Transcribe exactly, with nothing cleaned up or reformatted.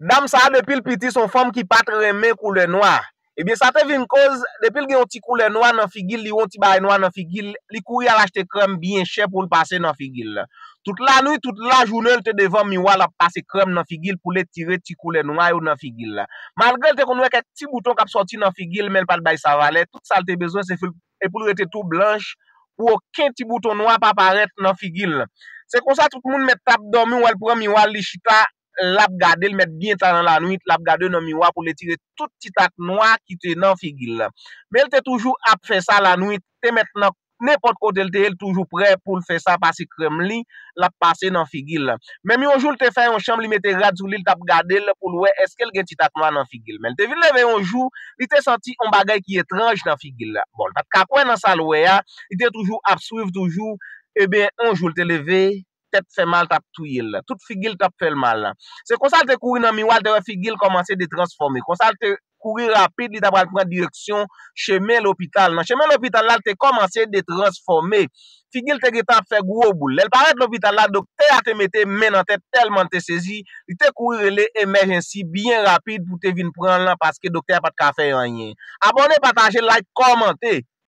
Dam sa a, depi l piti, se yon fanm ki pa t renmen koulè nwa. Ebyen, sa te vin koz, depi l gen yon ti koulè nwa nan figi l, li wè yon ti bagay nwa nan figi l, li kouri al achte krèm byen chè pou l pase nan figi l. Tout lanwit, tout lajounen, l te devan miwa, l ap pase krèm nan figi l pou l etire ti koulè nwa yo nan figi l. Malgre l te konn wè kèk ti bouton k ap sòti nan figi l, men l pa t bay sa valè. Tout sa l te bezwen, se pou l, e pou l rete tou blanch, pou okenn ti bouton nwa pa parèt nan figi l. Se konsa tout moun mèt t ap dòmi, w wè l pran miwa l, li chita, l ap gade l, mèt byen ta nan lanwit, l ap gade nan miwa pou l etire tout ti tak nwa ki te nan figi l. Men l te toujou ap fè sa lanwit, te mèt nan nenpòt kote l te ye, l toujou prè pou l fè sa, pase krèm li, l ap pase nan figi l. Menm yon jou, l te fè yon chanm, li mete rad sou li, l t ap gade l pou l wè èske l gen ti tak nwa nan figi l. Men l te vin leve yon jou, li te santi yon bagay ki etranj nan figi l. Bon, l pa t ka kwè nan sa l wè a, li te toujou ap swiv toujou. Ebyen, yon jou, l te leve, tèt fè mal t ap touye l. Tout figi l t ap fè l mal. Se konsa l te kouri nan miwa, l te wè figi l kòmanse detransfòme. Konsa l te kouri rapid, li ta pral pran direksyon chemen lopital. Nan chemen lopital la, l te kòmanse detransfòme. Figi l te gentan ap fè gwo boul. Lè l parèt lopital la, doktè a te mete men nan tèt tèlman l te sezi, li te kouri rele emèjensi byen rapid pou te vin pran l, paske doktè a pa t ka fè anyen. Abòne, pataje, like, kòmante.